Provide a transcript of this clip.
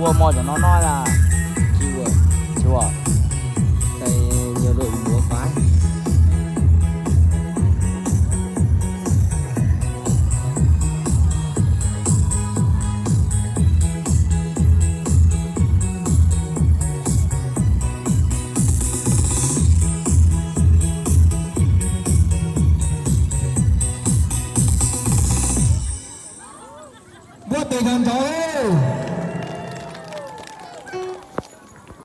Ua mos cov no no na. Tsis ua, tsis ua. Ces yog lawm yuav pab. Npuaj tes nrov nrov.